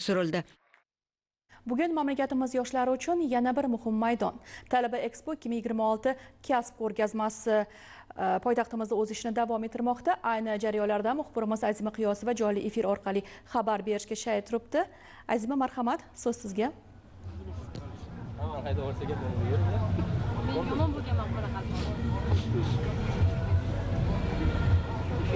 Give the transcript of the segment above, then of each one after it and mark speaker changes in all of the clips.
Speaker 1: surildi.
Speaker 2: Bugun mamlakatimiz yoshlari uchun yana bir muhim maydon. Talaba Expo 2026 kasb ko'rgazmasi poytaxtimizda o'z ishini davom ettirmoqda. Ayni jarayonlarda muxbirimiz Azima Qiyosova jonli efir orqali xabar berishga shay turibdi. Azima, marhamat, so'z sizga.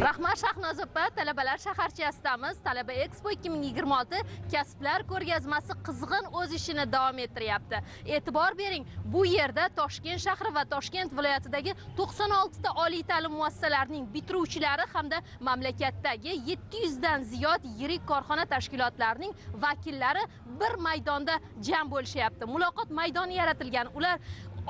Speaker 3: Rahmat Shahnoz opa, talabalar shaharchasidamiz. Talaba Expo 2026 kasblar ko'rgazmasi qizg'in o'z ishini davom ettiryapti. E'tibor bering, bu yerda Toshkent shahri va Toshkent viloyatidagi 96 ta oliy ta'lim muassasalarining bitiruvchilari hamda mamlakatdagi 700 dan ziyod yirik korxona tashkilotlarining vakillari bir maydonda jam bo'lishyapti. Muloqot maydoni yaratilgan. Ular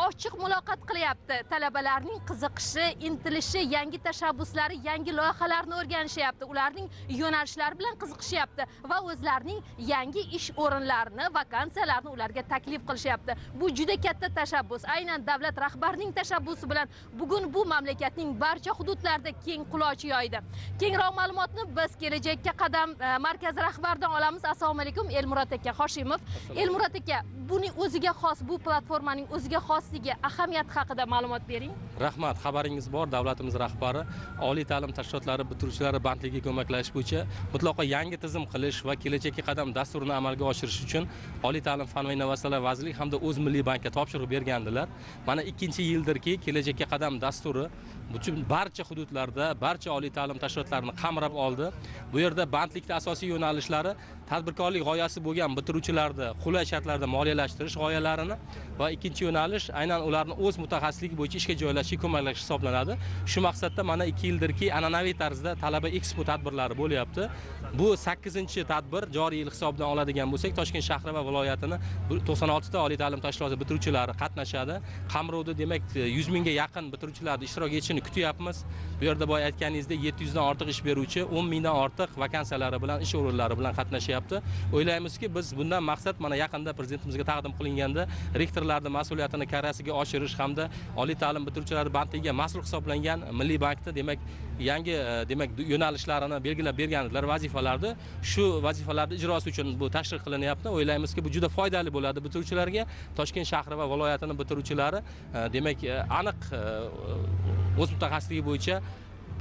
Speaker 3: ochiq muloqot qilyapti. Talabalarning qiziqishi, intilishi, yangi tashabbuslari, yangi loyihalarni o'rganishyapti. Ularning yo'nalishlari bilan qiziqishyapti va o'zlarining yangi ish o'rinlarini, vakansiyalarni ularga taklif qilishyapti. Bu juda katta tashabbus. Aynan davlat rahbarining tashabbusi bilan bugun bu mamlakatning barcha hududlarida keng quloch yoydi. Kengroq ma'lumotni biz Kelajakka qadam markazi rahbaridan olamiz. Assalomu alaykum, Elmurod aka Hoshimov. Elmurod aka, buning o'ziga xos, bu platformaning o'ziga xosligi, ahamiyati haqida ma'lumot bering.
Speaker 4: Rahmat, xabaringiz bor, davlatimiz rahbari oliy ta'lim tashkilotlari bitiruvchilari bandligiga ko'maklashish bo'yicha mutlaqo yangi tizim qilish va Kelajakka qadam dasturini amalga oshirish uchun Oliy ta'lim, fan va innovatsiyalar vazirligi hamda O'z Milliy bankka topshiriq bergandilar. Mana 2-yildirki Kelajakka qadam dasturi butun barcha hududlarda, barcha oliy ta'lim tashkilotlarini qamrab oldi. Bu yerda bandlikda asosiy yo'nalishlari tadbirkorlik g'oyasi bo'lgan bitiruvchilarni qulay shartlarda moliyalashtirish g'oyalarini va ikkinchi yo'nalish aynan ularni o'z mutaxassisligi bo'yicha ishga joylashishga ko'maklashish hisoblanadi. Shu maqsadda mana 2 yildirki an'anaviy tarzda Talaba Expo tadbirlari bo'lyapti. Bu 8-tadbir joriy yil hisobidan oladigan bo'lsak, Toshkent shahri va viloyatini 96 ta oliy ta'lim tashkiloti bitiruvchilari qatnashadi. Qamrovda demak 100 mingga yaqin bitiruvchilarni ishtirok etishini kutyapmiz. Bu yerda boya aytganingizdek 700 dan ortiq ish beruvchi, 10 mingdan ortiq vakansiyalari bilan, ish o'rinlari bilan qatnashyapti. O'ylaymizki, biz bundan maqsad mana yaqinda prezidentimizga taqdim qilinganda rektorlarning mas'uliyatini karrasiga oshirish hamda oliy ta'lim bitiruvchilari bandligiga mas'ul hisoblangan Milliy bankda demak yangi demak yo'nalishlarini belgilab bergandilar, vazifalarni. Shu vazifalarni ijrosi uchun bu tashkil qilinyapti. O'ylaymizki, bu juda foydali bo'ladi bitiruvchilarga. Toshkent shahri va viloyatini bitiruvchilari demak aniq o'z mutaxassisligi bo'yicha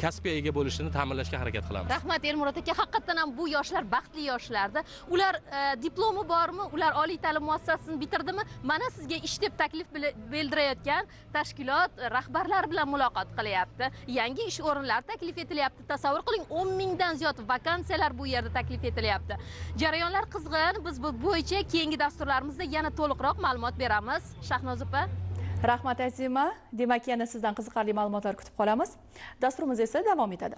Speaker 4: kasbga ega bo'lishini ta'minlashga harakat qilamiz.
Speaker 3: Rahmat Elmurod aka, haqiqatan ham bu yoshlar baxtli yoshlarda. Ular diplomi bormi, ular oliy ta'lim muassasasini bitirdimi? Mana sizga ish deb taklif bildirayotgan tashkilot rahbarlari bilan muloqot qilyapti. Yangi ish o'rinlari taklif etilyapti. Tasavvur qiling, 10 mingdan ziyod vakansiyalar bu yerda taklif etilyapti. Jarayonlar qizg'in. Biz bu bo'yicha keyingi dasturlarimizda yana to'liqroq ma'lumot beramiz. Shahnoz opa.
Speaker 2: Rahmat Azima. Demak, yana sizdan qiziqarli ma'lumotlar kutib qolamiz. Dasturimiz esa davom etadi.